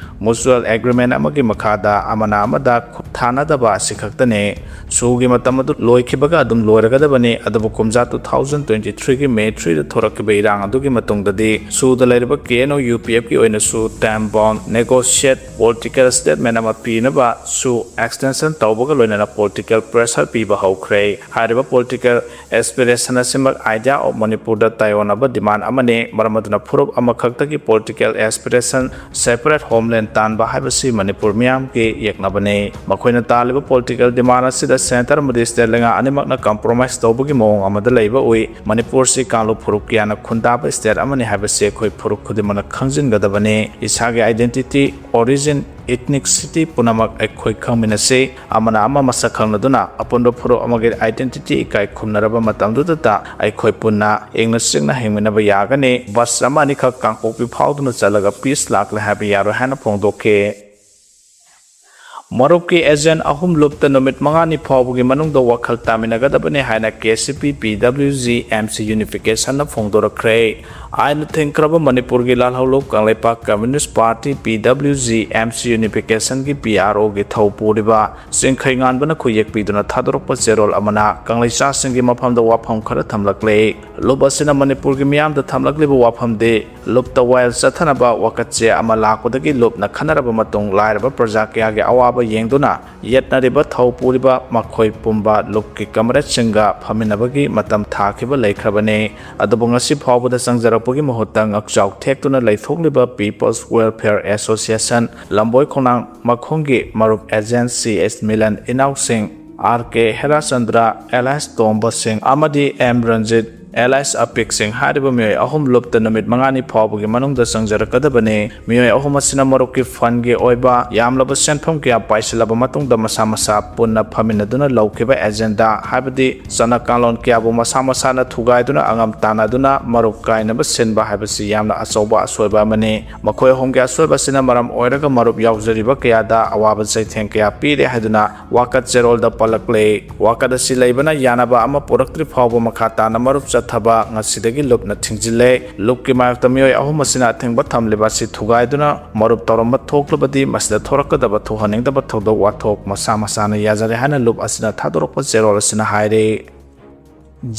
mutual agreement ꯑꯃꯒꯤ ꯃꯈꯥꯗ ꯑꯃꯅ ꯑꯃꯗ ꯈꯨꯠ ꯊꯥꯅꯗꯕ ꯑꯁꯤ ꯈꯛꯇꯅꯤ꯫ ꯁꯨꯒꯤ ꯃꯇꯝ ꯑꯗꯨ ꯂꯣꯏꯈꯤꯕꯒ ꯑꯗꯨꯝ ꯂꯣꯏꯔꯒꯗꯕꯅꯤ꯫ ꯑꯗꯨꯕꯨ ꯀꯨꯝꯖꯥ two thousand twenty threeꯒꯤ May threeꯗ ꯊꯣꯔꯛꯈꯤꯕ ꯏꯔꯥꯡ ꯑꯗꯨꯒꯤ ꯃꯇꯨꯡꯗꯗꯤ ꯁꯨꯗ ꯂꯩꯔꯤꯕ ꯀꯦ ꯑꯦꯟ ꯌꯨ, ꯌꯨ ꯄꯤ ꯑꯦꯐꯀꯤ ꯑꯣꯏꯅꯁꯨ time bound negotiate political statement ꯑꯃ ꯄꯤꯅꯕ ꯁꯨ extension ꯇꯧꯕꯒ ꯂꯣꯏꯅꯅ political pressure ꯄꯤꯕ ꯍꯧꯈ꯭ꯔꯦ꯫ ꯍꯥꯏꯔꯤꯕ political aspiration ꯑꯁꯤꯃꯛ Idea of ꯃꯅꯤꯄꯨꯔꯗ ꯇꯥꯏꯑꯣꯟꯅꯕ demand ꯑꯃꯅꯤ꯫ ꯃꯔꯝ ꯑꯗꯨꯅ ꯐꯨꯔꯨꯞ ꯑꯃꯈꯛꯇꯒꯤ political aspiration, separate homeland ꯇꯥꯟꯕ ꯍꯥꯏꯕꯁꯤ ꯃꯅꯤꯄꯨꯔ ꯃꯤꯌꯥꯝꯒꯤ ꯌꯦꯛꯅꯕꯅꯤ꯫ ꯃꯈꯣꯏꯅ ꯇꯥꯜꯂꯤꯕ political demand ꯑꯁꯤꯗ centre ꯑꯃꯗꯤ state ꯂꯩꯉꯥꯛ ꯑꯅꯤꯃꯛꯅ compromise ꯇꯧꯕꯒꯤ ꯃꯑꯣꯡ ꯑꯃꯗ ꯂꯩꯕ ꯎꯏ꯫ ꯃꯅꯤꯄꯨꯔꯁꯤ ꯀꯥꯡꯂꯨꯞ ꯐꯨꯔꯨꯞ ꯀꯌꯥꯅ ꯈꯨꯟꯗꯥꯕ state ꯑꯃꯅꯤ ꯍꯥꯏꯕꯁꯤ ꯑꯩꯈꯣꯏ ꯐꯨꯔꯨꯞ ꯈꯨꯗꯤꯡꯃꯛꯅ ꯈꯪꯖꯤꯟꯒꯗꯕꯅꯤ꯫ ꯏꯁꯥꯒꯤ identity, origin, ethnicity ꯄꯨꯝꯅꯃꯛ ꯑꯩꯈꯣꯏ ꯈꯪꯃꯤꯟꯅꯁꯤ꯫ ꯑꯃꯅ ꯑꯃ ꯃꯁꯛ ꯈꯪꯅꯗꯨꯅ ꯑꯄꯨꯟꯕ ꯐꯨꯔꯨꯞ ꯑꯃꯒꯤ identity ꯏꯀꯥꯏ ꯈꯨꯝꯅꯔꯕ ꯃꯇꯝꯗꯨꯗꯇ ꯑꯩꯈꯣꯏ ꯄꯨꯟꯅ ꯏꯪꯅ ꯆꯤꯛꯅ ꯍꯤꯡꯃꯤꯟꯅꯕ ꯌꯥꯒꯅꯤ꯫ Bus ꯑꯃ ꯑꯅꯤꯈꯛ ꯀꯥꯡꯄꯣꯛꯄꯤ ꯐꯥꯎꯗꯨꯅ ꯆꯠꯂꯒ peace ꯂꯥꯛꯂꯦ ꯍꯥꯏꯕ ꯌꯥꯔꯣꯏ ꯍꯥꯏꯅ ꯐꯣꯡꯗꯣꯛꯈꯤ꯫ ꯃꯔꯨꯞꯀꯤ ꯑꯦꯖꯦꯟ ꯑꯍꯨꯝ ꯂꯨꯞꯇ ꯅꯨꯃꯤꯠ ꯃꯉꯥꯅꯤ ꯐꯥꯎꯕꯒꯤ ꯃꯅꯨꯡꯗ ꯋꯥꯈꯜ ꯇꯥꯃꯤꯟꯅꯒꯗꯕꯅꯤ ꯍꯥꯏꯅ ꯀꯦ ꯁꯤ ꯄꯤ ꯄꯤ ꯗꯕ꯭ꯂꯤꯎ ꯖꯤ ꯑꯦꯝ ꯁꯤ ꯌꯨꯅꯤꯐꯤꯀꯦꯁꯟꯅ ꯐꯣꯡꯗꯣꯔꯛꯈ꯭ꯔꯦ꯫ ꯑꯥꯏꯟꯅ ꯊꯤꯡꯈ꯭ꯔꯕ ꯃꯅꯤꯄꯨꯔꯒꯤ ꯂꯥꯜꯍꯧꯂꯨꯞ ꯀꯪꯂꯩꯄꯥꯛ ꯀꯝꯃ꯭ꯌꯨꯅꯤꯁ꯭ꯠ ꯄꯥꯔꯇꯤ, ꯄꯤ W G M C ꯌꯨꯅꯤꯐꯤꯀꯦꯁꯟꯒꯤ P R ꯑꯣꯒꯤ ꯊꯧ ꯄꯨꯔꯤꯕ ꯆꯤꯡꯈꯩꯉꯥꯟꯕꯅ ꯈꯨꯌꯦꯛ ꯄꯤꯗꯨꯅ ꯊꯥꯗꯣꯔꯛꯄ ꯆꯦꯔꯣꯜ ꯑꯃꯅ ꯀꯪꯂꯩꯆꯥꯁꯤꯡꯒꯤ ꯃꯐꯝꯗ ꯋꯥꯐꯝ ꯈꯔ ꯊꯝꯂꯛꯂꯦ꯫ ꯂꯨꯞ ꯑꯁꯤꯅ ꯃꯅꯤꯄꯨꯔꯒꯤ ꯃꯤꯌꯥꯝꯗ ꯊꯝꯂꯛꯂꯤꯕ ꯋꯥꯐꯝꯗꯤ ꯂꯨꯞꯇ ꯋꯥꯌꯦꯜ ꯆꯠꯊꯅꯕ ꯋꯥꯀꯠ ꯆꯦ ꯑꯃ ꯂꯥꯛꯄꯗꯒꯤ ꯂꯨꯞꯅ ꯈꯟꯅꯔꯕ ꯃꯇꯨꯡ ꯂꯥꯏꯔꯕ ꯄ꯭ꯔꯖꯥ ꯀꯌꯥꯒꯤ ꯑꯋꯥꯕ ꯌꯦꯡꯗꯨꯅ ꯌꯦꯠꯅꯔꯤꯕ ꯊꯧ ꯄꯨꯔꯤꯕ ꯃꯈꯣꯏ ꯄꯨꯝꯕ ꯂꯨꯞꯀꯤ ꯀꯝꯔꯦꯗꯁꯤꯡꯒ ꯐꯝꯃꯤꯟꯅꯕꯒꯤ ꯃꯇꯝ ꯊꯥꯈꯤꯕ ꯂꯩꯈ꯭ꯔꯕꯅꯤ꯫ ꯑꯗꯨꯕꯨ ꯉꯁꯤ ꯐꯥꯎꯕꯗ ꯆꯪꯖꯔꯛꯄꯒꯤ ꯃꯍꯨꯠꯇ ꯉꯛꯆꯥꯎ ꯊꯦꯛꯇꯨꯅ ꯂꯩꯊꯣꯛꯂꯤꯕ ꯄꯤꯄꯜꯁ ꯋꯦꯜꯐꯤꯌꯔ ꯑꯦꯁꯣꯁꯤꯌꯦꯁꯟ ꯂꯝꯕꯣꯏ ꯈꯣꯡꯅꯥꯡ ꯃꯈꯣꯡꯒꯤ ꯃꯔꯨꯞ ꯑꯦꯖꯦꯟ ꯁꯤ ꯑꯦꯁ ꯃꯤꯂꯟ, ꯏꯅꯥꯎꯁꯤꯡ ꯑꯥꯔ ꯀꯦ ꯍꯦꯔꯥꯆꯟꯗ꯭ꯔ, ꯑꯦꯜ ꯑꯦꯁ ꯇꯣꯝꯕꯁꯤꯡ ꯑꯃꯗꯤ ꯑꯦꯝ ꯔꯟꯖꯤꯠ, ꯑꯦꯜ ꯑꯦꯁ ꯑꯄꯤꯛꯁꯤꯡ ꯍꯥꯏꯔꯤꯕ ꯃꯤꯑꯣꯏ ꯑꯍꯨꯝ ꯂꯨꯞꯇ ꯅꯨꯃꯤꯠ ꯃꯉꯥꯅꯤ ꯐꯥꯎꯕꯒꯤ ꯃꯅꯨꯡꯗ ꯆꯪꯖꯔꯛꯀꯗꯕꯅꯤ꯫ ꯃꯤꯑꯣꯏ ꯑꯍꯨꯝ ꯑꯁꯤꯅ ꯃꯔꯨꯞꯀꯤ ꯐꯟꯒꯤ ꯑꯣꯏꯕ ꯌꯥꯝꯂꯕ ꯁꯦꯟꯐꯝ ꯀꯌꯥ ꯄꯥꯏꯁꯤꯜꯂꯕ ꯃꯇꯨꯡꯗ ꯃꯁꯥ ꯃꯁꯥ ꯄꯨꯟꯅ ꯐꯝꯃꯤꯟꯅꯗꯨꯅ ꯂꯧꯈꯤꯕ ꯑꯦꯖꯦꯟꯗꯥ ꯍꯥꯏꯕꯗꯤ ꯆꯠꯅ ꯀꯥꯡꯂꯣꯟ ꯀꯌꯥꯕꯨ ꯃꯁꯥ ꯃꯁꯥꯅ ꯊꯨꯒꯥꯏꯗꯨꯅ ꯑꯉꯝ ꯇꯥꯟꯅꯗꯨꯅ ꯃꯔꯨꯞ ꯀꯥꯏꯅꯕ ꯁꯤꯟꯕ ꯍꯥꯏꯕꯁꯤ ꯌꯥꯝꯅ ꯑꯆꯧꯕ ꯑꯁꯣꯏꯕ ꯑꯃꯅꯤ꯫ ꯃꯈꯣꯏ ꯑꯍꯨꯝꯒꯤ ꯑꯁꯣꯏꯕ ꯑꯁꯤꯅ ꯃꯔꯝ ꯑꯣꯏꯔꯒ ꯃꯔꯨꯞ ꯌꯥꯎꯖꯔꯤꯕ ꯀꯌꯥꯗ ꯑꯋꯥꯕ ꯆꯩꯊꯦꯡ ꯀꯌꯥ ꯄꯤꯔꯦ ꯍꯥꯏꯗꯨꯅ ꯋꯥꯀꯠ ꯆꯦꯔꯣꯜꯗ ꯄꯜꯂꯛꯂꯦ꯫ ꯋꯥꯀꯠ ꯑꯁꯤ ꯂꯩꯕꯅ ꯌꯥꯅꯕ ꯑꯃ ꯄꯨꯔꯛꯇ꯭ꯔꯤ ꯐꯥꯎꯕ ꯃꯈꯥ ꯇꯥꯅ ꯃꯔꯨꯞ ꯆꯠꯊꯕ ꯉꯁꯤꯗꯒꯤ ꯂꯨꯞꯅ ꯊꯤꯡꯖꯤꯜꯂꯦ꯫ ꯂꯨꯞꯀꯤ ꯃꯥꯌꯣꯛꯇ ꯃꯤꯑꯣꯏ ꯑꯍꯨꯝ ꯑꯁꯤꯅ ꯑꯊꯤꯡꯕ ꯊꯝꯂꯤꯕ ꯑꯁꯤ ꯊꯨꯒꯥꯏꯗꯨꯅ ꯃꯔꯨꯞ ꯇꯧꯔꯝꯕ ꯊꯣꯛꯂꯕꯗꯤ ꯃꯁꯤꯗ ꯊꯣꯔꯛꯀꯗꯕ ꯊꯣꯛꯍꯟꯅꯤꯡꯗꯕ ꯊꯧꯗꯣꯛ ꯋꯥꯊꯣꯛ ꯃꯁꯥ ꯃꯁꯥꯅ ꯌꯥꯖꯔꯦ ꯍꯥꯏꯅ ꯂꯨꯞ ꯑꯁꯤꯅ ꯊꯥꯗꯣꯔꯛꯄ ꯆꯦꯔꯣꯜ ꯑꯁꯤꯅ ꯍꯥꯏꯔꯤ꯫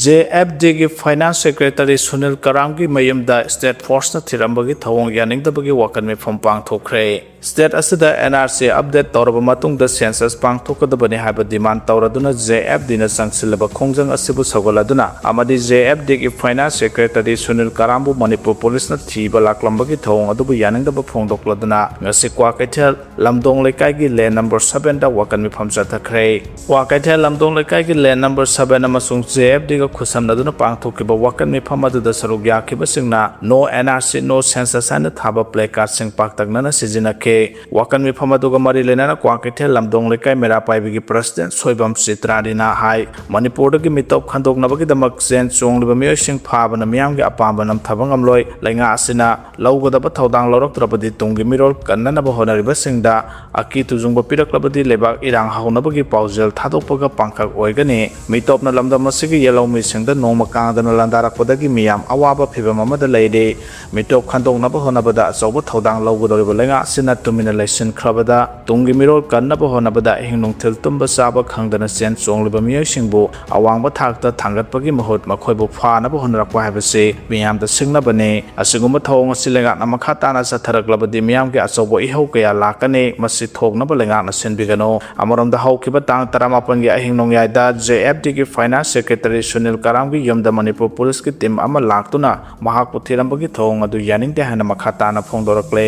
ꯖꯦ ꯑꯦꯐ ꯗꯤꯒꯤ ꯐꯥꯏꯅꯥꯟꯁ ꯁꯦꯀ꯭ꯔꯦꯇꯔꯤ ꯁꯨꯅꯤꯜ ꯀꯔꯥꯝꯒꯤ ꯃꯌꯨꯝꯗ ꯁ꯭ꯇꯦꯠ ꯐꯣꯔꯁꯅ ꯊꯤꯔꯝꯕꯒꯤ ꯊꯧꯑꯣꯡ ꯌꯥꯅꯤꯡꯗꯕꯒꯤ ꯋꯥꯀꯠ ꯃꯤꯐꯝ ꯄꯥꯡꯊꯣꯛꯈ꯭ꯔꯦ꯫ ꯁ꯭ꯇꯦꯠ ꯑꯁꯤꯗ ꯑꯦꯟ ꯑꯥꯔ ꯁꯤ ꯑꯞꯗꯦꯠ ꯇꯧꯔꯕ ꯃꯇꯨꯡꯗ ꯁꯦꯟꯁꯁ ꯄꯥꯡꯊꯣꯛꯀꯗꯕꯅꯤ ꯍꯥꯏꯕ ꯗꯤꯃꯥꯟ ꯇꯧꯔꯗꯨꯅ ꯖꯦ ꯑꯦꯐ ꯗꯤꯅ ꯆꯪꯁꯤꯜꯂꯕ ꯈꯣꯡꯖꯪ ꯑꯁꯤꯕꯨ ꯁꯧꯒꯠꯂꯗꯨꯅ ꯑꯃꯗꯤ ꯖꯦ ꯑꯦꯐ ꯗꯤꯒꯤ ꯐꯥꯏꯅꯥꯟꯁ ꯁꯦꯀ꯭ꯔꯦꯇꯔꯤ ꯁꯨꯅꯤꯜ ꯀꯔꯥꯝꯕꯨ ꯃꯅꯤꯄꯨꯔ ꯄꯨꯂꯤꯁꯅ ꯊꯤꯕ ꯂꯥꯛꯂꯝꯕꯒꯤ ꯊꯧꯑꯣꯡ ꯑꯗꯨꯕꯨ ꯌꯥꯅꯤꯡꯗꯕ ꯐꯣꯡꯗꯣꯛꯂꯗꯨꯅ ꯉꯁꯤ ꯀ꯭ꯋꯥꯀꯩꯊꯦꯜ ꯂꯝꯗꯣꯡ ꯂꯩꯀꯥꯏꯒꯤ ꯂꯦꯟ ꯅꯝꯕꯔ ꯁꯕꯦꯟꯗ ꯋꯥꯀꯠ ꯃꯤꯐꯝ ꯆꯠꯊꯈ꯭ꯔꯦ꯫ ꯀ꯭ꯋꯥꯀꯩꯊꯦꯜ ꯂꯝꯗꯣꯡ ꯂꯩꯀꯥꯏꯒꯤ ꯂꯦꯟ ꯅꯝꯕꯔ ꯁꯕꯦꯟ ꯑꯃꯁꯨꯡ ꯖꯦ ꯑꯦꯐ ꯗꯤ ꯈꯨꯠꯁꯝꯅꯗꯨꯅ ꯄꯥꯡꯊꯣꯛꯈꯤꯕ ꯋꯥꯀꯠ ꯃꯤꯐꯝ ꯑꯗꯨꯗ ꯁꯔꯨꯛ ꯌꯥꯈꯤꯕꯁꯤꯡꯅ "No N R C, No Census" ꯍꯥꯏꯅ ꯊꯥꯕ placard ꯁꯤꯡ ꯄꯥꯛꯇꯛꯅꯅ ꯁꯤꯖꯤꯟꯅꯈꯤ꯫ ꯋꯥꯀꯠ ꯃꯤꯐꯝ ꯑꯗꯨꯒ ꯃꯔꯤ ꯂꯩꯅꯅ ꯀ꯭ꯋꯥꯀꯩꯊꯦꯜ ꯂꯝꯗꯣꯡ ꯂꯩꯀꯥꯏ ꯃꯩꯔꯥ ꯄꯥꯏꯕꯤꯒꯤ president ꯁꯣꯏꯕꯝ ꯆꯤꯇ꯭ꯔꯥꯅꯤꯅ ꯍꯥꯏ, ꯃꯅꯤꯄꯨꯔꯗꯒꯤ ꯃꯤꯇꯣꯞ ꯈꯟꯗꯣꯛꯅꯕꯒꯤꯗꯃꯛ ꯆꯦꯟ ꯆꯣꯡꯂꯤꯕ ꯃꯤꯑꯣꯏꯁꯤꯡ ꯐꯥꯕꯅ ꯃꯤꯌꯥꯝꯒꯤ ꯑꯄꯥꯝꯕ ꯅꯝꯊꯕ ꯉꯝꯂꯣꯏ꯫ ꯂꯩꯉꯥꯛ ꯑꯁꯤꯅ ꯂꯧꯒꯗꯕ ꯊꯧꯗꯥꯡ ꯂꯧꯔꯛꯇ꯭ꯔꯕꯗꯤ ꯇꯨꯡꯒꯤ ꯃꯤꯔꯣꯜ ꯀꯟꯅꯅꯕ ꯍꯣꯠꯅꯔꯤꯕꯁꯤꯡꯗ ꯑꯀꯤ ꯇꯨꯖꯨꯡꯕ ꯄꯤꯔꯛꯂꯕꯗꯤ ꯂꯩꯕꯥꯛ ꯏꯔꯥꯡ ꯍꯧꯅꯕꯒꯤ ꯄꯥꯎꯖꯦꯜ ꯊꯥꯗꯣꯛꯄꯒ ꯄꯥꯡꯈꯛ ꯑꯣꯏꯒꯅꯤ꯫ ꯃꯤꯇꯣꯞꯅ ꯂꯝꯗꯝ ꯑꯁꯤꯒꯤ ꯌꯦꯜꯍꯧꯃꯤꯁꯤꯡꯗ ꯅꯣꯡꯃ ꯀꯥꯡꯗꯅ ꯂꯥꯟꯗꯥꯔꯛꯄꯗꯒꯤ ꯃꯤꯌꯥꯝ ꯑꯋꯥꯕ ꯐꯤꯚꯝ ꯑꯃꯗ ꯂꯩꯔꯤ꯫ ꯃꯤꯇꯣꯞ ꯈꯟꯗꯣꯛꯅꯕ ꯍꯣꯠꯅꯕꯗ ꯑꯆꯧꯕ ꯊꯧꯗꯥꯡ ꯂꯧꯒꯗꯧꯔꯤꯕ ꯂꯩꯉꯥꯛ ꯑꯁꯤꯅ ꯇꯨꯃꯤꯟꯅ ꯂꯩꯁꯤꯟꯈ꯭ꯔꯕꯗ ꯇꯨꯡꯒꯤ ꯃꯤꯔꯣꯜ ꯀꯟꯅꯕ ꯍꯣꯠꯅꯕꯗ ꯑꯍꯤꯡ ꯅꯨꯡꯊꯤꯜ ꯇꯨꯝꯕ ꯆꯥꯕ ꯈꯪꯗꯅ ꯆꯦꯟ ꯆꯣꯡꯂꯤꯕ ꯃꯤꯑꯣꯏꯁꯤꯡꯕꯨ ꯑꯋꯥꯡꯕ ꯊꯥꯛꯇ ꯊꯥꯡꯒꯠꯄꯒꯤ ꯃꯍꯨꯠ ꯃꯈꯣꯏꯕꯨ ꯐꯥꯅꯕ ꯍꯣꯠꯅꯔꯛꯄ ꯍꯥꯏꯕꯁꯤ ꯃꯤꯌꯥꯝꯗ ꯁꯤꯡꯅꯕꯅꯤ꯫ ꯑꯁꯤꯒꯨꯝꯕ ꯊꯧꯑꯣꯡ ꯑꯁꯤ ꯂꯩꯉꯥꯛꯅ ꯃꯈꯥ ꯇꯥꯅ ꯆꯠꯊꯔꯛꯂꯕꯗꯤ ꯃꯤꯌꯥꯝꯒꯤ ꯑꯆꯧꯕ ꯏꯍꯧ ꯀꯌꯥ ꯂꯥꯛꯀꯅꯤ꯫ ꯃꯁꯤ ꯊꯣꯛꯅꯕ ꯂꯩꯉꯥꯛꯅ ꯁꯤꯟꯕꯤꯒꯅꯨ꯫ ꯑꯃꯔꯣꯝꯗ ꯍꯧꯈꯤꯕ ꯇꯥꯡ ꯇꯔꯥꯃꯥꯄꯟꯒꯤ ꯑꯍꯤꯡ ꯅꯣꯡꯌꯥꯏꯗ J F D ꯒꯤ finance secretary ꯁꯨꯅꯤꯜ ꯀꯔꯥꯝꯒꯤ ꯌꯨꯝꯗ ꯃꯅꯤꯄꯨꯔ ꯄꯨꯂꯤꯁꯀꯤ team ꯑꯃ ꯂꯥꯛꯇꯨꯅ ꯃꯍꯥꯛꯄꯨ ꯊꯤꯔꯝꯕꯒꯤ ꯊꯧꯑꯣꯡ ꯑꯗꯨ ꯌꯥꯅꯤꯡꯗꯦ ꯍꯥꯏꯅ ꯃꯈꯥ ꯇꯥꯅ ꯐꯣꯡꯗꯣꯔꯛꯂꯦ꯫